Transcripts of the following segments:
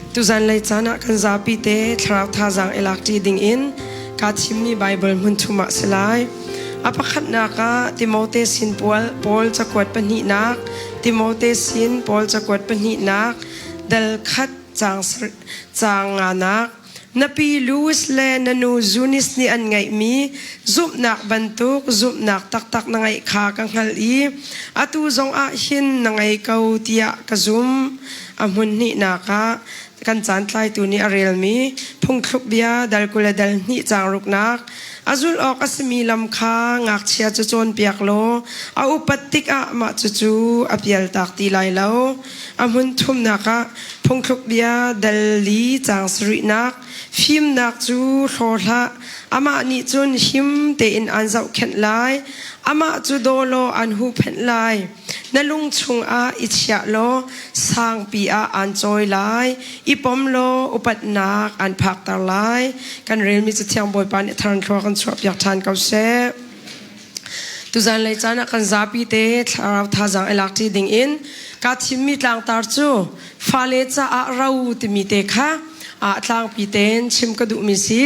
Tuzan lei caan ah kan zapi te thlarau thazaang i lak ṭi ding in kaa thimmi Baibal hmun thum ah si lai. A pakhatnak ah Timote sin Paul cakuat pahnihnak, Timote sin Paul cakuat pahnihnak, dal khat caang caang nganak. Na pi Louis le na nu Zunis nih an ngeihmi zumhnak bantuk zumhnak taktak na ngeih kha ka hngalh i atu zongah hin na ngei ko tiah ka zumh. A hmun hnihnak ah kan caan tlaitu nih a relmi phungthluk bia dal 20 le dal hnih caang ruknak a zulh awk a simi lam kha ngakchia cu cawnpiak law a upat tikah mah cucu a pialtak ti lai lo. A hmun thumnak ah phungthluk bia dal li caang sarihnak fimnak cu hlaw hlah amah nih cun him tein aan zohkhenh lai amah cu daw law aan huhphenh lai. Na lung chungah i chiah law sangpi ah aan cawi lai, i pom law upatnak aan phakter lai. Kan relmi Cathiang Bawipa nih thar in thlua kan chuahpiak ṭhan ko seh. Tuzan lei caan ah kan zapi te thlarau thazaang i lak ṭi ding in kaa thimmi tlangtar cu fale caah ro timi te kha a tlangpi tein chim ka duhmi si.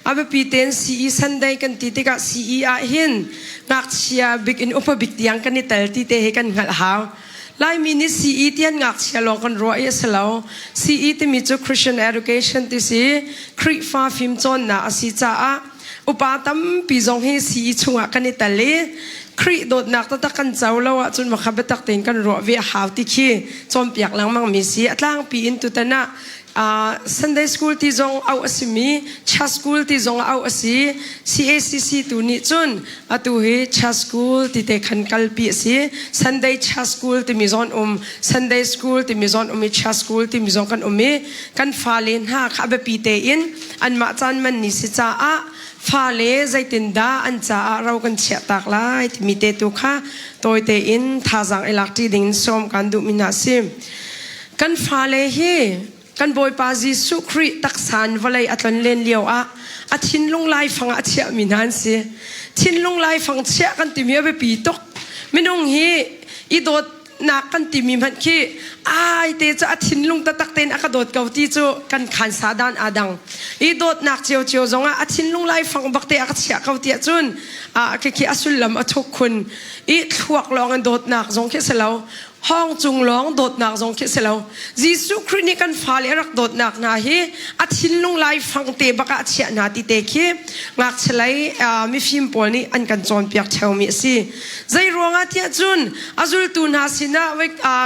A biapi tein CE Sunday kan ti tikah CE ah hin ngakchia bik in upa bik tiang kan i tel ti te hi kan hngalh hau. Laimi nih CE tian ngakchia lawng kan ruah i a si lo. CE timi cu Christian Education ti si, Khrihfa fimcawnnak a si caah upa tampi zong hi CE chungah kan i tel i Khrih dawtnak taktak kan co lo ahcun makha biatak tein kan ruah ve a hau ti khi cawnpiak lengmang mi si. A tlangpi in tutan ah Sunday school ti zong auh a simi Church school ti zong auh a si. CACC tu nih cun atu hi Church school ti te khan kalpi a si. Sunday Church school timi zong um, Sunday school timi zong um i Church school timi zong kan um i kan fale hna kha a biapi tein anmah caan man ni si caah fale zeitindah an caah ro kan chiah tak lai timi te tu kha tawi tein thazaang i lak ṭi ding in sawm kan duhmi hna si. Kan fale hi kan Bawipa Jesuh Khrih taksa in vawlei a tlon len lio ah a thinlung laifang ah a chiahmi hna an si. Thinlung laifang chiah kan timi a biapi tuk. Minung hi i dawtnak kan timi hmanh khi ai te cu a thinlung taktak tein a ka dawt ko ti cu kan khan sa dan aa dang. I dawtnak ciocio zongah a thinlung laifang bak te a ka chiah ko tiah cun a khi a sullam a thuk khun. I thluak lawng in dawtnak zong khi si lo. Hawng cung lawng dawtnak zong khi si lo. Jesuh Khrih nih kan fale a rak dawtnak hna hi a thinlung laifang te bak ah a chiah hna ti te khi ngakchia lei mifim pawl nih an kan cawnpiak ṭheumi a si. Zei ruangah tiah cun a zultu hna sinah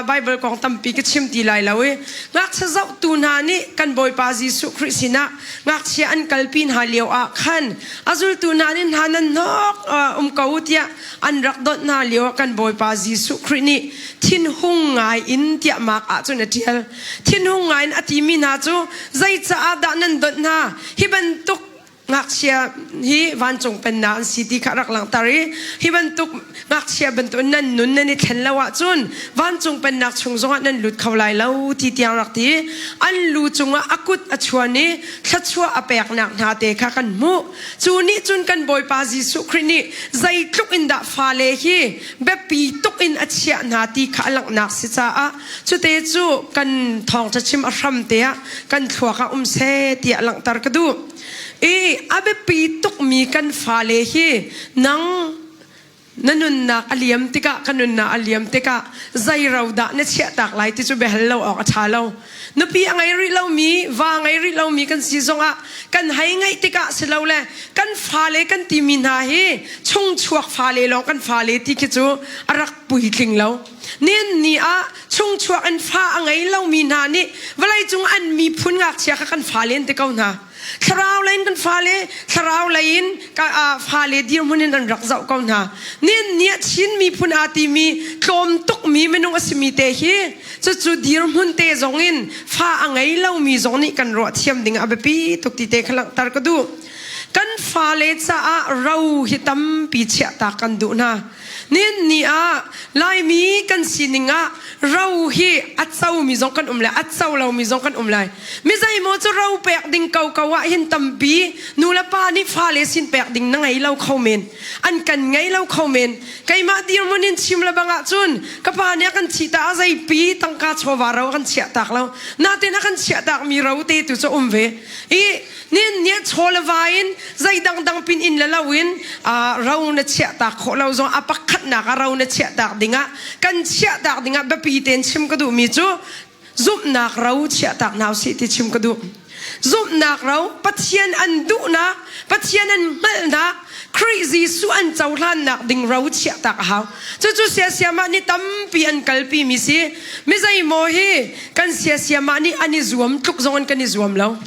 Bible kong tampi ka chim ti lai lo i ngakchia zohtu hna nih kan Bawipa Jesuh Khrih sinah ngakchia an kalpi hna lio ah khan a zultu hna nih hna nan hnok um ko tiah an rak donh hna lio ah kan Bawipa Jesuh Khrih nih thinhung ngai in tiah mak ahcun a ṭial. Thinhung ngai in a timi hna cu zeicaah dah nan donh hna? Hi bantuk ngakchia hi vancung pennak an si ti kha rak langhter i hi bantuk ngakchia bantuk nan nun nan i thlen lo ahcun vancung pennak chung zongah nan lut kho lai lo ti tiang rak ti an lu cungah a kut a chuan i thluachuah a peknak hna te kha kan hmuh Cu nih cun kan Bawipa Jesuh Khrih nih zeitluk in dah fale hi biapi tuk in a chiah hna ti kha a langhnak si caah cute cu kan thawngṭha chim a hram te ah kan thluak ah um seh tiah langhter ka duh. I a biapi tukmi kan fale hi nang na nunnak a liam tikah ka nunnak a liam tikah zei ro dah na chiahtak lai ti cu biahal lo awk a ṭha lo nupi a ngei rih lomi va ngei rih lomi kan si zongah kan hei ngeih tikah si lo le kan fale kan timi hna hi chungchuak fale lawng kan fale ti khi cu a rak puitling lo nian ni ah chungchuak in fa a ngei lomi hna nih vawleicung an miphun ngakchia kha kan fale an ti ko hna Thlarau lei in kan fale thlarau lei in ka fale dirhmun in an rak zoh ko hna. Nin nih Chin miphun aa timi tlawm tukmi minung a simi te hi cucu dirhmun te zong in fa a ngei lomi zong nih kan ruah thiam ding a biapi tuk ti te kha langhter ka duh. Kan fale caah ro hi tampi chiahtak kan duh hna. Nin ni ah Laimi kan sining ah Ro hi a comi zong kan um lai, a co lomi zong kan um lai. Mi zeimaw cu ro pek ding koko ah hin tampi nu le pa nih fale sin pek ding na ngei lo kho men. An kan ngei lo kho men. Keimah dirhmun in chim le bang ahcun ka pa nih a kan thih ta a zeipi tangka chawva ro a kan chiah tak lo. Natin a kan chiah tak mi ro te tu cu um ve. I nin nih chaw le va in zei dangdang pin in le lo in ro na chiah tak khawh lo zong a pakhatnak ah ro na chiah tak dingah kan chiah tak dingah biapi tein chim ka duhmi cu zumhnak ro chiah tak hna usih ti chim ka duh. Zumhnak ro Pathian an duhnak Pathian an hngalhnak Khrih Jesuh an cohlannak ding ro chiah tak a hau. Cucu siasiamah nih tampi an kalpi mi si. Mi zeimaw hi kan siasiamah nih an i zuam tluk zong in kan i zuam lo.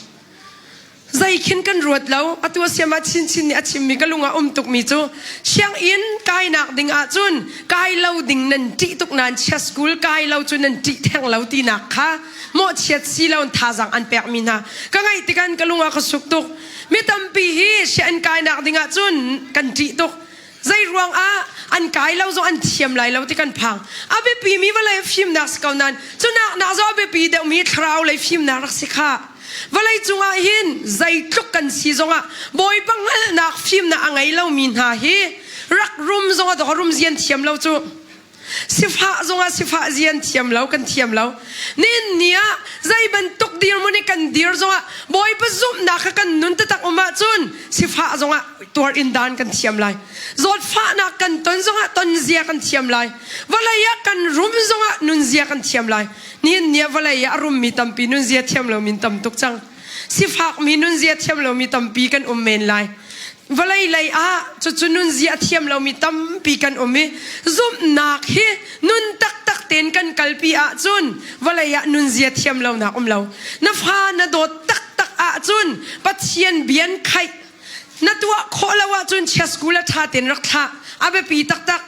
Zei khin kan ruat lo. Atu a siam ah chinchin nih a chimmi ka lung ah um tukmi cu sianginn kainak ding ahcun kai lo ding nan ṭih tuk nain chia school kai lo cu nan ṭih theng lo tinak kha mawhchiat si lo in thazaang an pekmi hna ka ngaih tikan ka lung ah ka suk tuk. Mi tampi hi sianginn kainak ding ahcun kan ṭih tuk. Zei ruang ah an kai lo zong an thiam lai lo ti kan phang. A biapi mi vawlei fimnak si ko nain cunak nak zong a biapi deuhmi thlarau lei fimnak rak si kha. Vawlei cungah hin zeitluk kan si zongah Bawipa hngalhnak fimnak a ngei lomi hna hi rak rum zongah dawk rum zian thiam lo cu. Sifah zongah sifah zian thiam lo kan thiam lo. Nihin ni ah zei bantuk dirhmun i kan dir zongah Bawipa zumhnak kha kan nun taktak um ahcun sifah zongah tuar in dan kan thiam lai. Zawtfahnak kan ton zongah ton zia kan thiam lai. Vawlei ah kan rum zongah nun zia kan thiam lai. Nihin ni ah vawlei ah a rummi tampi nun zia thiam lomi tam tuk cang. Sifakmi nun zia thiam lomi tampi kan um men lai. Vawlei lei ah cucu nunzia a thiam lomi tampi kan um i zumhnak hi nun taktak tein kan kalpi ahcun vawlei ah nunzia thiam lonak um lo. Na fa na dawt taktak ahcun Pathian bian khaih na tuah khawh lo ahcun chia school a ṭha tein rak thlah. A biapi taktak.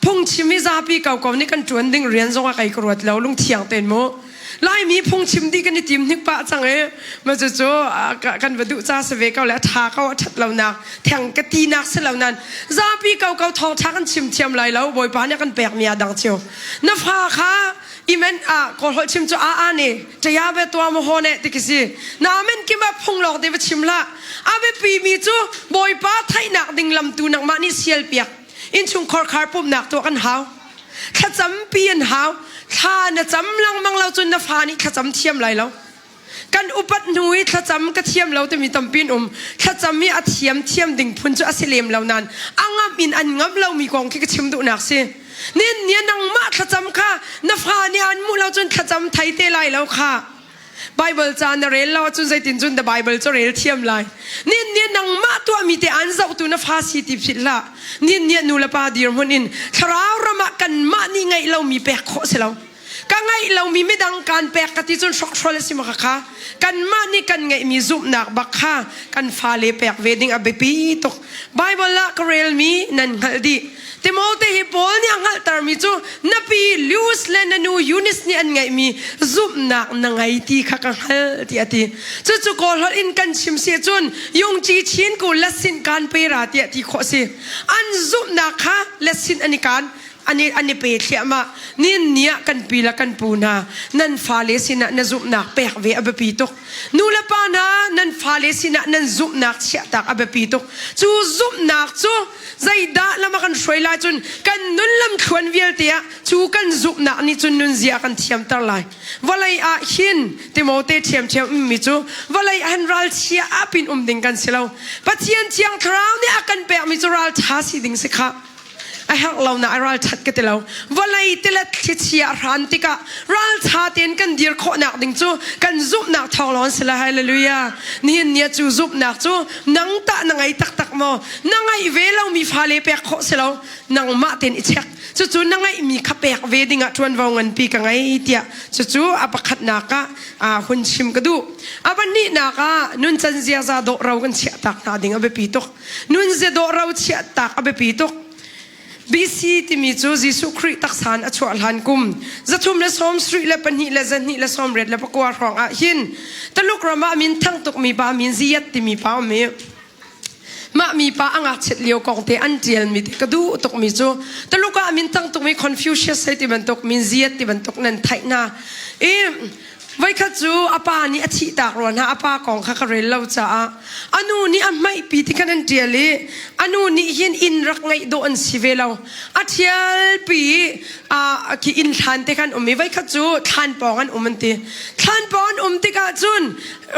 Phungchim hi zapi koko nih kan ṭuan ding rian zong ah kei ka ruat lo lungthiang tein mu. Laimi phungchim dih kan i tim hnik pah cang i ma cucu kan va duh ca si ve ko le a ṭha ko a ṭhat lonak theng ka tinak si lo nain zapi koko thawngṭha kan chim thiam lai lo Bawipa nih a kan pekmi ah dang cio. Na fa kha imen ah kawlholh chim cu a a ne ṭaya ve tua maw haw ne ti khi si. Na amen kim ah phung lawng te va chim hlah. A biapi mi cu Bawipa theihnak ding lamtu nangmah nih sial piak. Innchungkhar khar pumhnak tuah kan hau. Thlacampi an hau. Thla na cam lengmang lo cun na fa nih thlacam thiam lai lo. Kan upat hnu i thlacam ka thiam lo timi tampi an um. Thlacam i a thiam thiam ding phun cu a si lem lo nain a ngamh in an ngamh lomi kong khi ka chim duhnak si. Nin nih nangmah thlacam kha na fa nih an hmuh lo cun thlacam thei te lai lo kha. Bible ca na rel lo ahcun zeitin cun the Bible cu rel thiam lai. Nin nih nangmah tuahmi te an zohtu na fa si ti philh hlah. Nin nih nu le pa dirhmun in thlarau ram ah kanmah nih ngeih lomi pek khawh si lo. Ka ngeih lomi midang kaan pek ka ti cun hrokhrol a si ma kha. Kanmah nih kan ngeihmi zumhnak bak kha kan fale pek ve ding a biapi tuk. Bible ah ka relmi nan hngalh dih. Timote hi Paul nih a hngalhtermi cu na pi Lewis le na nu Eunice nih an ngeihmi zumhnak na ngei ti kha ka hngalh tiah a ti. Cucu Kawlholh in kan chim si cun Yungci Chin ku lesin kan pe ra tiah ti khawh si. An zumhnak kha lesin an i kaan an i, an i pe thliahmah. Nin ni ah kan pi le kan pu hna nan fale sinah na zumhnak pek ve a biapi tuk. Nu le pa hna nan fale sinah nan zumhnak chiahtak a biapi tuk. Cu zumhnak cu zeidah lam a kan hruai lai cun kan nun lamthluan vialte ah cu kan zumhnak nih cun nunzia a kan thiamter lai. Vawlei ah hin Timote ṭhiamṭhiam ummi cu vawlei ah hin ralchia apin um ding kan si lo. Pathian Thiang Thlarau nih a kan pekmi cu ralṭha si ding si khah. A herh lo na a ralṭhat ka ti lo. Vawlei tilet thlichia a hran tikah ralṭha tein kan dir khawhnak ding cu kan zumhnak thawng lawng si lai. Hallelujah. Nihin ni ah cu zumhnak cu nang tah na ngei taktak maw? Na ngeih ve lomi fale pek khawh si lo. Nangmah tein i check. Cucu na ngeihmi kha pek ve dingah ṭuanvo nganpi ka ngei tiah cucu a pakhatnak ah hun chim ka duh. A pahnihnak ah nuncan ziaza dawh ro kan chiahtak hna ding a biapi tuk. Nunzia dawh ro chiahtak a biapi tuk. BC timi cu Jesuh Khrih taksa in a chuah hlan kum 372 le 229 hrawng ah hin Taluk ram ah min thang tukmi pa min Ziyat timi pa um i. Mah mipa a ngakchiat lio kong te an ṭialmi te ka duh tukmi cu Tuluk ah min cang tukmi Confucius hei ti bantuk min Ziat ti bantuk nan theih hna. I voikhat cu a pa nih a thihtak rua hna a pa kong kha ka rel lo caah a nu nih a hmaihpi ti khan an ṭial i a nu nih hin inn rak ngeih dawh an si ve lo. A ṭhialpi i khi inn thlan te khan um i voikhat cu thlan pawng an um an ti. Thlan pawng an um tikah cun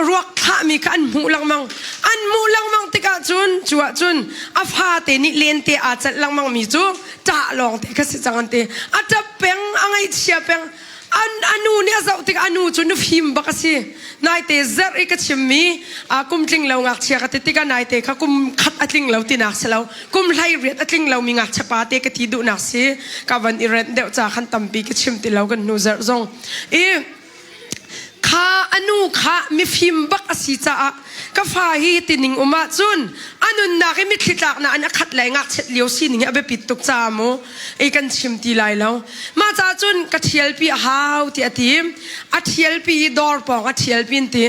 ruak thlahmi kha an hmuh lengmang. An hmuh lengmang tikah cun cu ah cun a fate nih lente aa celh lengmang mi cu ṭah lawng te kha si cang an ti. A ṭap peng, a ngaihchia peng. An a nu nih a zoh tikah a nu cu nufim bak a si. Naite zarh i ka chimmi kum tling lo ngakchia ka ti tikah naite kha kum khat a tling lo tinak si lo. Kum hlei riat a tling lomi ngakchia pa te ka ti duhnak si. Ka van i renh deuh ca khan tampi ka chim ti lo kan hnu zarh zong. I kha a nu kha mifim bak a si caah ka fa hi tining um ahcun a nunnak i mitthli tlaknak in a khat lai ngakchiat lio sining hi a biapit tuk caah mu ei kan chim ti lai lo mah caah cun ka ṭhialpi a hau ti a ti a ṭhialpi i dawr pawng a ṭhialpi an ti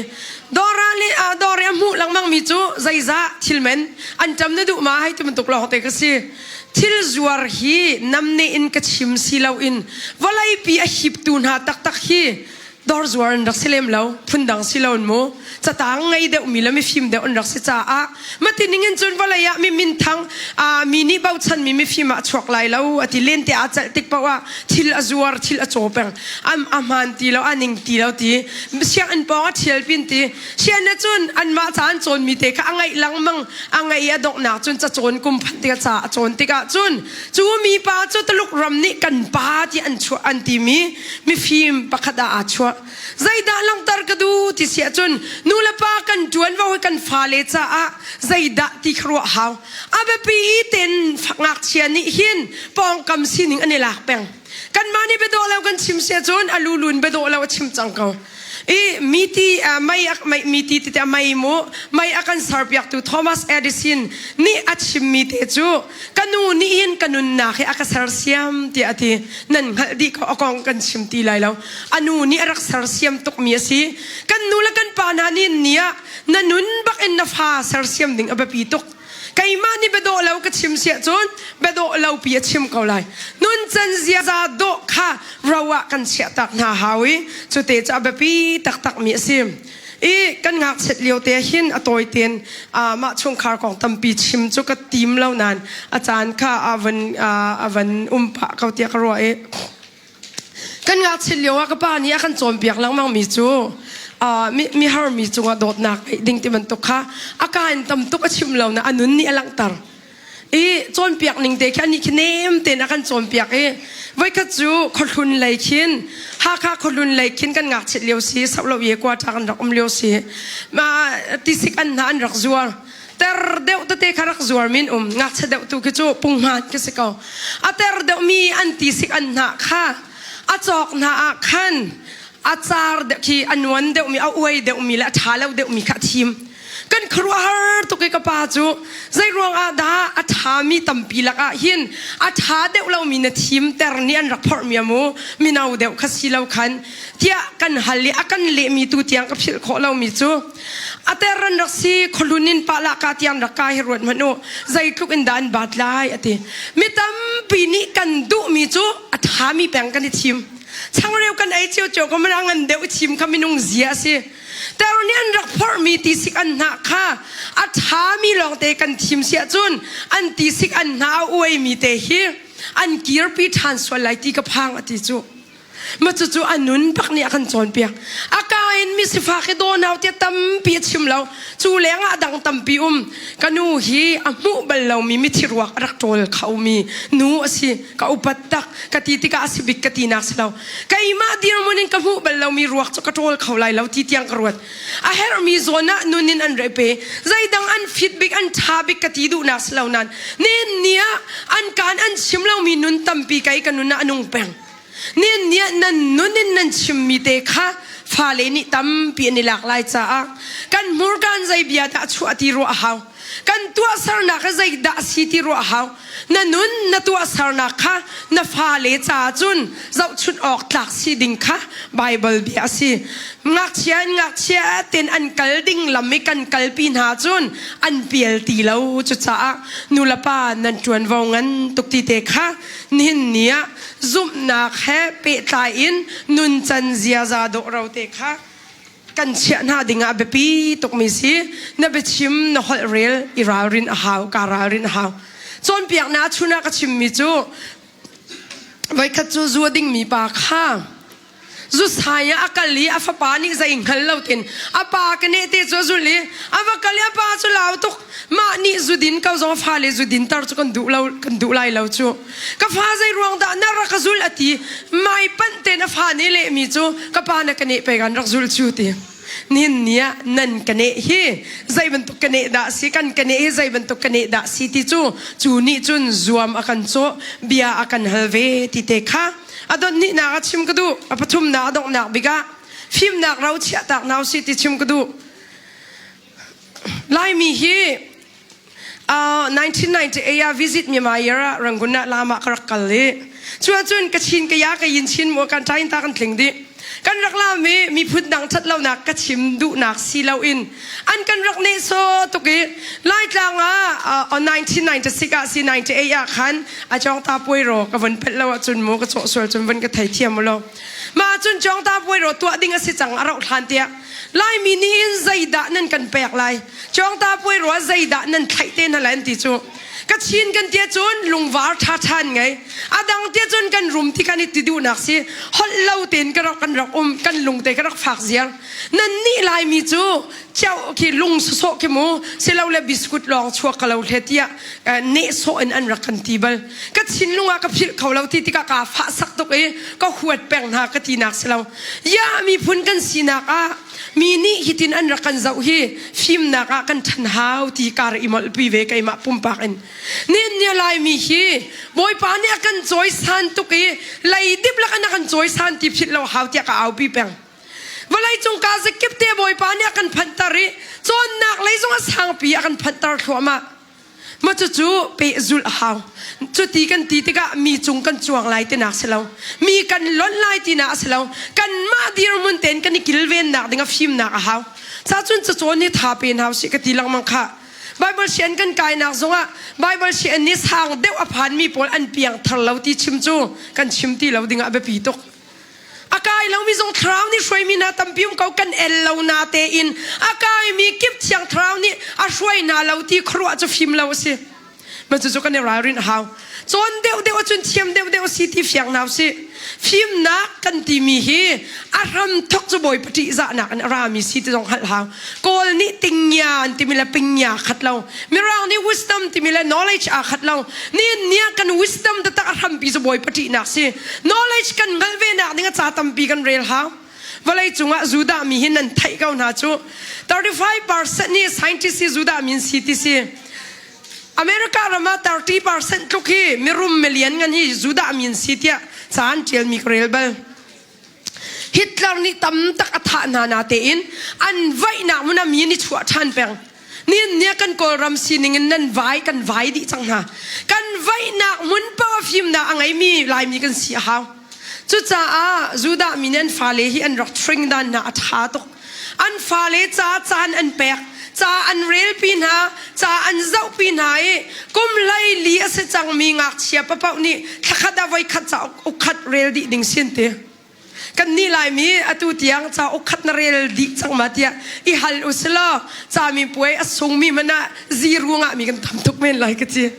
dawr ah le dawr i a hmuh lengmang mi cu zeizah thil men an ṭam na duh ma hei ti bantuk lawng te ka si thil zuar hi namne in ka chim si loin vawleipi a hiptu hna taktak hi dawr zuar an rak si lem lo phundang si lo mu catang ngei deuh mi le mifim deuh an rak si caah mati ning in cun vawlei ah mi minthang mi nih bochan mi mifim ah chuak lai lo ati lente aa celh tik paoh ah thil a zuar thil a caw peng am a hmaan ti lo a ning ti lo ti sianginn pawng a thial pin ti sian na cun anmah ca an cawn mi te kha a ngaih lengmang a ngaih a donghnak cun cacawn kum phanh tikah ca a cawn tikah cun cu mipa cu Tuluk ram nih kan pa ti an chuah an timi mifim pakhat ah aa chuah zeidah langhter ka duh ti si ahcun nu le pa kan ṭuanvo hi kan fale caah zeidah ti kha ruah hau a biapi ten ngakchia nih hin pawngkam sining an i lak peng kanmah nih biadawh lo kan chim si ahcun a lulun biadawh lo a chim cang ko i miti mei mei miti tete mei mu mei a kan serpiaktu Thomas Edison nih a chimmi te cu ka nu nih hin ka nunnak hi a ka sersiam tiah a ti nan hngalh dih ko a kong kan chim ti lai lo a nu nih a rak sersiam tukmi a si kan nu le kan pa hna nih ni ah na nun bak in na fa sersiam ding a biapi tuk keimah nih biadawh lo ka chim siah cun biadawh lo pi a chim ko lai nun can ziaza dawh kha ro ah kan chiah tak hna hau i cute cu a biapi taktak mi a si i kan ngakchiat lio te hin a tawi ten mah chungkhar kong tampi chim cu ka tim lo nain a caan kha a van a van um pah ko tiah ka ruah i Kan ngakchiat lio ah ka pa nih a kan cawnpiak lengmang mi cu mi harmi cungah dawtnak ngeih ding ti bantuk kha a ka in tam tuk a chim lo na a nun nih a langhter. I cawnpiak ning te khi anih khi nem tein a kan cawnpiak i voikhat cu khuahlun lei khin Hakha khuahlun lei khin kan ngakchiat lio si Saulo ye quarter kan rak um lio si ma tisik an hna an rak zuar ter deuh tete kha rak zuar min um ngakchia deuh tu khi cu punghman khi si ko a ter deuh mi an ti sik an hnah kha a cawk hna ah khan a car deuh khi a nuan deuh mi a uai deuh mi le a ṭha lo deuh mi kha a thim kan khuaruahhar tuk i ka pa cu zei ruang ah dah a ṭha mi tampi lak ah hin a ṭha deuh lo mi na thim ter nih an rak phorh mi amu mino deuh kha si lo khan tiah kan hal i a kan leh mi tu tiang ka philh khawh lo mi cu A ter an rak si khualun in pah lah ka tiang rak ka hi ruat hmanh u zeitluk in dah an baat lai a ti. Mi tampi nih kan duhmi cu a ṭhami peng kan i thim. Changreu kan ei ciocio ko mana ngan deuh i thim kha minung zia a si. Ter nih an rak phorhmi tisik an hnah kha a ṭhami lawngte kan thim si ahcun an tisik an hnah a uaimi te hi an kirpi ṭhan sual lai ti ka phang a ti cu. Ma cucu a nun bak nih a kan cawnpiak. A ka in mi sifak hi daw nau tiah tampi a chim lo. Cu lengah a dang tampi um. Ka nu hi a hmuh bal lomi mithi ruak a rak ṭawl khomi nu a si. Ka upat tak. Ka ti tikah a si bik ka tinak si lo. Keimah dirhmun in ka hmuh bal lomi ruak cu ka ṭawl kho lai lo ti tiang ka ruat. A herhmi zawn ah nun in an re pe. Zeidang an fit bik, an ṭha bik ka ti duhnak si lo nain nihin ni ah an kaan an chim lomi nun tampi kei ka nun ah a nung peng. Nihin ni ah nan nun in nan chimmi te kha fale nih tampi an i lak lai caah kan hmurka in zei bia dah a chuah ti ruah a hau. Kan tuahsernak hi zeidah a si ti ruah hau. Na nun na tuahsernak kha na fale caah cun zohchunh awk tlak si ding kha Baibal bia a si. Ngakchia in ngakchia ten an kal ding lam i kan kalpi hna cun an pial ti lo. Cucaah nulepa nan ṭuanvo ngan tuk ti te kha nihin ni ah zumhnak he pehtlai in nuncan ziaza dawh ro te kha kan chiah hna ding ah biapi tukmi si. Na biachim na holh rel i ralrin a hau, kaa ralrin a hau. Cawnpiaknak chun ah ka chimmi cu voikhat cu zu a dingmi pa kha zu sai ah a kal i a fapa nih zei hngal lo tin a pa ka neh te cu a zul i a va kal i a pa cu lau tuk mah nih zu din ko zong fale zu din tar cu kan duh lo kan duh lai lo cu ka fa zei ruang dah na rak ka zul a ti mai panh ten a fa nih lehmi cu ka pa na ka neh pei kan rak zul cu ti nihin ni ah nan ka neh hi zei bantuk ka neh dah si kan ka neh hi zei bantuk ka neh dah si ti cu cu nih cun zuam a kan cawh bia a kan hal ve ti te kha a dot hnihnak a chim ka duh a pathumnak a donghnak bik ah fimnak ro chiahtak hna usih ti chim ka duh Laimi hi 1998 ah visit Myanmar year ah Rangoon ah lam ah ka rak kal i cu ahcun ka chin ka ya ka yin chin mu kan tain ta kan tling dih kan rak lam i miphun dang that lonak ka chim duhnak si loin an kan rak neh so tuk i Laitlang ah 1996 ah si 98 ah khan a chong ta puai ro ka von pelh lo ahcun mu ka chawh sual cun von ka thei thiam lo ma cun chong ta puai ro tuah ding a si cang a rauh hlan tiah Laimi nih hin zeidah nan kan pek lai? Cawngta puai rua zeidah nan thlaih te hna lai an ti cu. Kachin kan tia cun lungvar ṭha ṭhan ngei. A dang tia cun kan rum ti kan i ti duhnak si. Holh lo tein ka rak kan rak um kan lung te ka rak fak ziar. Nan nih Laimi cu cheu khi lung sawsawh khi mu silole biskut lawng chuak ka lo hle tiah nehsawh in an rak kan ti bal. Ka thinlung ah ka philh kho lo ti tikah kaa fah sak tuk i ka huat peng hna ka tinak si lo. Ya miphun kan sinak ah mi nih hitin an rak kan zoh hi fimnak ah kan ṭhan hau ti kar i molhpi ve keimah pumpak in. Nin nia Laimi hi Bawipa nih a kan cawisan tuk i leidip lak in a kan cawisan ti philh lo hau tiah ka aupi peng. Vawleicung ka zakip te Bawipa nih a kan phanhter i cawnnak lei zong a sangpi a kan phanhter thluahmah. Mah cucu pehzulh a hau. Cuti kan ti tikah mi cung kan cuang lai tinak si lo. Mi kan lonh lai tinak a si lo. Kanmah dirhmun tein kan i kilvennak ding a fimnak a hau. Cacun cacawn hi tha pe hna usih ka ti lengmang khah. Bible sian kan kainak zongah Bible sian nih sang deuh a phanmi pawl an piang thar lo ti chim cu kan chim ti lo dingah a biapi tuk. A kai lomi zong thlarau nih hruaimi hna tampi um ko kan el lo na tein a kaimi kip thiang thlarau nih a hruai hna lo ti khuaruah cu fim lo a si. Mah cucu kan i ralrin a hau. Cawn deuhdeuh ahcun thiam deuhdeuh a si ti fiang hna usih. Fimnak kan timi hi a hram thok cu Bawipa ṭihzahnak in a rami si ti zong hngalh hau. Kawl nih tingya an timi le pingya khat lo. Mirang nih wisdom timi le knowledge aa khat lo. Nihin ni ah kan wisdom taktak a hrampi cu Bawipa ṭihnak si. Knowledge kan hngalh ve nak ding a ca tampi kan rel hau. Vawlei cungah Judah mi hi nan theih ko hna cu. 35% nih scientist hi Judah mi an si ti si. America ram ah 30% tluk hi mirum milian ngan hi Judah mi an si tiah ca an ṭialmi ka rel bal. Hitler nih tam tak a thah hna na tein an vaihnak hmun ah mi an i chuah ṭhan peng. Nihin ni ah kan Kawlram sining in nan vai kan vai dih cang hna. Kan vaihnak hmun paoh ah fimnak a ngeimi Laimi kan si a hau. Cucaah Judah mi nih an fale hi an rak train dan hna a ṭha tuk. An fale ca caan an pek, ca an relpi hna, ca an zohpi hna i kum 14 a si cangmi ngakchia papaoh nih thlakhat ah voikhat cauk ukkhat rel dih ding sin ti. Kan nih Laimi atu tiang cauk khat na rel dih cang ma tiah i hal u silaw cami puai a sungmi hmanh ah zero ngahmi kan tam tuk men lai ka ci.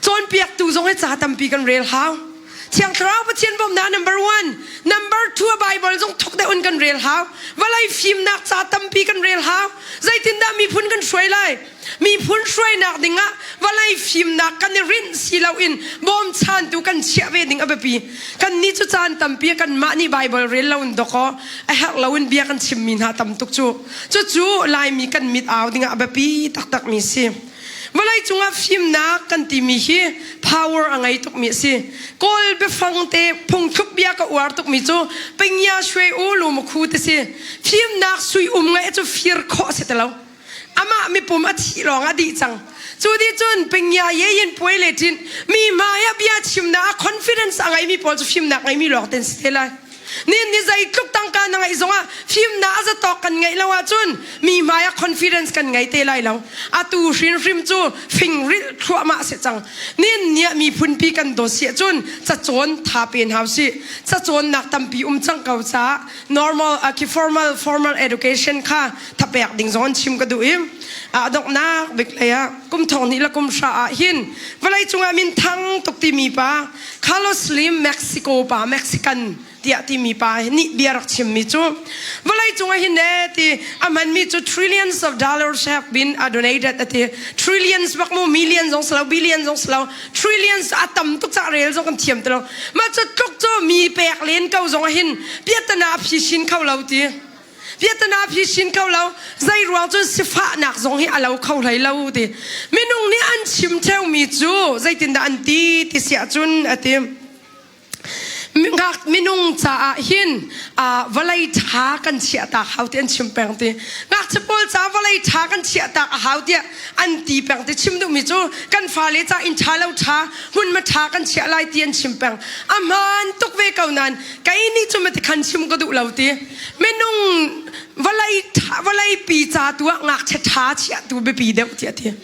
Cawnpiaktu zong hi ca tampi kan rel hau. Thiang Thlarau Pathian bawmhnak number one. Number two a Bible zong thuk deuh in kan rel hau. Vawlei fimnak ca tampi kan rel hau. Zeitindah miphun kan hruai lai? Miphun hruainak dingah vawlei fimnak kan i rinh si loin bawmchantu kan chiah ve ding a biapi. Kannih cu caan tampi kanmah nih Bible rel loin dawkaw a herh loin bia kan chimmi hna tam tuk cu. Cucu Laimi kan mit au dingah a biapi taktakmi si. Vawlei cungah fimnak kan timi hi power a ngei tukmi a si. Kawl biafang te phungthluk bia ka uar tukmi cu pingya shwe u lu makhu ti si. Fimnak sui um ngaih cu fir khawh a si ti lo. Amah mipum a thih lawng a dih cang. Cu dih cun pingya ye yin puai le tin mi hmai ah bia chimnak ah confidence a ngeimi pawl cu fimnak ngeimi lawng ten si te lai. Nin ni zeitluk tangka na ngeih zongah fimnak a zatawk kan ngeih lo ahcun mi hmai ah confidence kan ngei te lai lo. Atu hrimhrim cu fingrilh thluahmah si cang. Nin ni ah miphunpi kan dawt si ahcun cacawn tha pe hna usih. Cacawnnak tampi um cang ko caah normal uh, khi formal formal education kha thapek ding zong an chim ka duh i a donghnak bik lei ah kum thong hnih le kum hra ah hin vawlei cungah min thang tuk timi pa Carlos Slim Mexico pa Mexican tiah timi pa nih bia rak chimmi cu vawlei cungah hin ne ti a hmanmi cu trillions of dollars have been donated ati trillions bak mu million zong silo billion zong silo trillions a tam tuk cah rel zong kan thiam ti lo mah cu tluk cu mi pek len ko zong ah hin piatana a phi kho lo ti piatana phi chin kho lo zei ruang cun sifahnak zong hi a lo kho hlei lo ti minung nih an chim theumi cu zeitindah an ti ti siah cun a ti Minung caah hin vawlei ṭha kan chiahtak hau ti an chim peng ti. Ngakchia pawl caah vawlei ṭha kan chiahtak a hau tiah an ti peng ti chim duhmi cu kan fale ca inn ṭha lo ṭha hmunhma ṭha kan chiah lai ti an chim peng. A hmaan tuk ve ko nain kei nih cu mati khan chim ka duh lo ti. Minung vawlei vawlei pi ca tu ah ngakchia ṭha chiah tu biapi deuh tiah ti.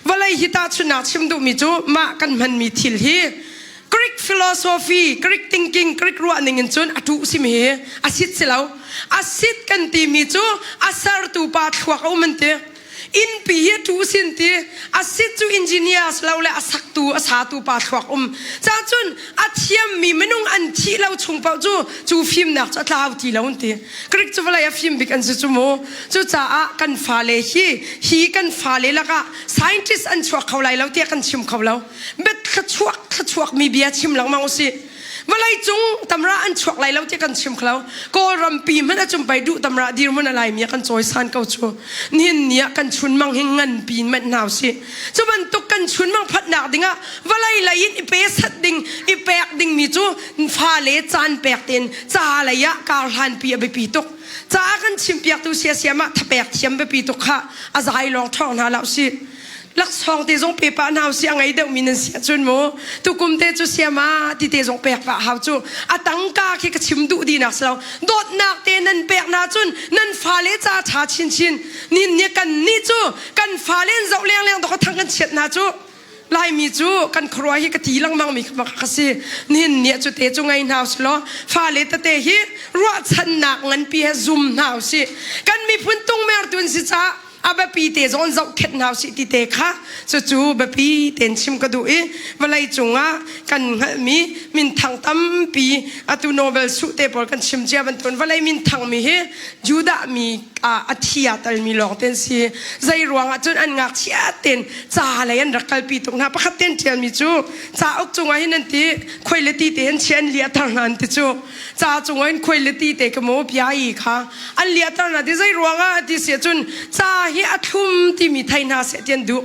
Vawlei hi tahchunhnak chim duhmi cu mah kan hmanmi thil hi Greek philosophy, Greek thinking, Greek ruahning in cun a tuh simi hi a sit si lo. A sit kan timi cu a sertu pa thluak a um an ti. Innpi hi a tuh sin ti. A sit cu engineers lo le a saktu, a satu pa thluak um. Ca cun a thiammi minung an thih lo chung paoh cu cu fimnak cu a tlau ti lo an ti. Greek cu vawlei a fim bik an si cu mu. Cucaah kan fale hi hi kan fale lakah scientist an chuak kho lai lo tiah kan chim kho lo. Bet thluachuak thluachuak mi bia chim lengmang usih. Vawlei cung tamra an chuak lai lo tiah kan chim kho. Kawlram pi hmanh a cumpai duh tamra dirhmun a laimi ah kan cawisan ko cu. Nihin ni ah kan chunmang hi ngan pi in manh hna usih. Cu bantuk kan chunmang phatnak dingah vawlei lei in i pe sat ding i pek dingmi cu fale caan pek tein ca lei ah kar hlanpi a biapi tuk. Ca kan chimpiaktu siasiam ah thapek thiam biapi tuk kha a zai lawng ṭhawng hna hlah usih. Laksawng te zong pe pah hna usih a ngei deuhmi nan si ahcun mu tukum te cu siama ti te zong pek pah hau cu a tangka khi ka chim duh dinak si lo dawtnak te nan pek hna cun nan fale ca ṭha chinchin nin nih kan nih cu kan fale an zoh leng leng dok thang kan chiat hna cu Laimi cu kan khuaruah hi ka ti lengmang mi ka si nihin ni cu te cu ngei hna usih law fale tete hi ruahchannak nganpi he zum hna usih kan miphun tungmertu an si caah a biapi te zong zohkhenh hna usih ti te kha cucu biapi tein chim ka duh i vawlei cungah kan hngalhmi minthang tampi atu Nobel suh te pawl kan chim cia bantukin vawlei minthang mi hi Judah mi a thi aa talmi lawng te an si zei ruangah cun an ngakchia tein ca lei an rak kalpi tuk hna pakhat tein ṭialmi cu cauk cungah hin an ti khuai le ti te hin chia an liahter hna an ti cu ca cungah in khuai le ti te ka maw bia i kha an liahter hna ti zei ruangah ti si ahcun ca hi a thlum timi thei hna seh ti an duh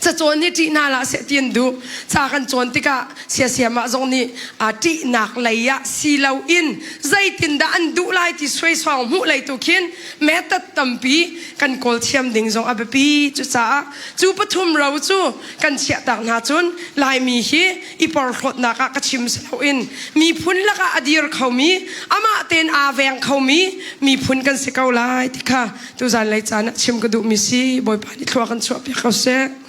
cacawn hi ṭih hna lah seh ti an duh ca kan cawn tikah siasiamah zong nih ṭihnak lei ah si loin zeitindah an duh lai ti suaisuang hmuh lei tu khin method tampi kan kawl thiam ding zong a biapi cucaah cu pathum ro cu kan chiahtak hna cun Laimi hi i porhlawtnak ah ka chim si loin miphun lakah a dir khomi amah tein aa veng khomi miphun kan si ko lai ti kha tuzan lei caan ah chim ka duhmi si Bawipa nih thlua kan chuahpiak ko seh.